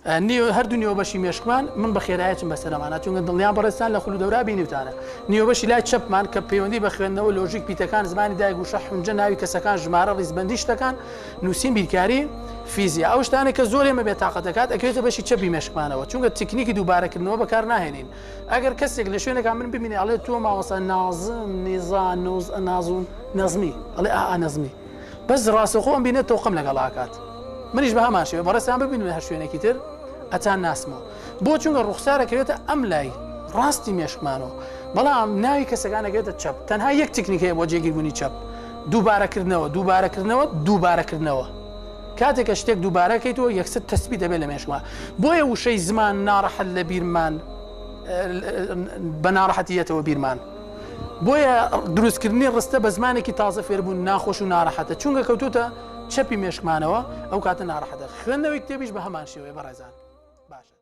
نیوە هەردوو نیوە بەشی مێشکمان من بە خێرایە چم بەسەرمانە چونکە دڵنیام بەڕێزتان لە خول و دەورا بینیوتانە نیوە بەشی لای چەپمان کە پەیوەندی بە خوێندنەوە لۆژیک پیتەکان زمانی دایک وشە حونجە ناوی کەسەکان ژمارە ڕیزبەندی شتەکان نووسین بیرکاری فیزیا ئەو شتانەی کە زۆر ئێمە بێ تاقەت دەکات ئەکەوێتە بەشی چەپی مێشکمانەوە چونکە تکنیکی دووبارەکردنەوە بەکار ناهێنین ئەگەر کەسێک لە شوێنێکا من ببینێ ئەڵێ تۆ مامۆستا نازم نیزا نوز نازون نەزمی ئەڵێ ئا ئا نەزمی بەس ڕاستەخۆ ئەم بینێت تۆقم لەگەڵ ئاکات منیش بە هەمان شێوە بەڕێزتان ببینن لە هەر شوێنێکی تر ئەتان ناسمەوە بۆ چونکە ڕوخسارەکەوێتە ئەم لای ڕاستی مێشکمانەوە بەڵام ناوی کەسەکان ئەکەوێتە چەپ تەنها یەک تکنیک هەیە بۆ جێگیربوونی چەپ دووبارەکردنەوە دووبارەکردنەوە دووبارەکردنەوە کاتێک کە شتێک دووبارەکەیتەوە یەکسەر تەسبیت دەبێت لە مێشکما بۆیە وشەی زمان ناڕەحەت لە بیرمان بە ناڕەحەتی یەتەوە بیرمان بۆیە دروستکردنی ڕستە بە زمانێکی تازە فێربوون ناخۆش و ناڕەحەتە چونکە کەوتوتە چەپی مێشکمانەوە ئەو کاتە ناڕەحەتە خوێندنەوەی کتێبیش بە هەمان شێوەیە بەڕێزان باشە.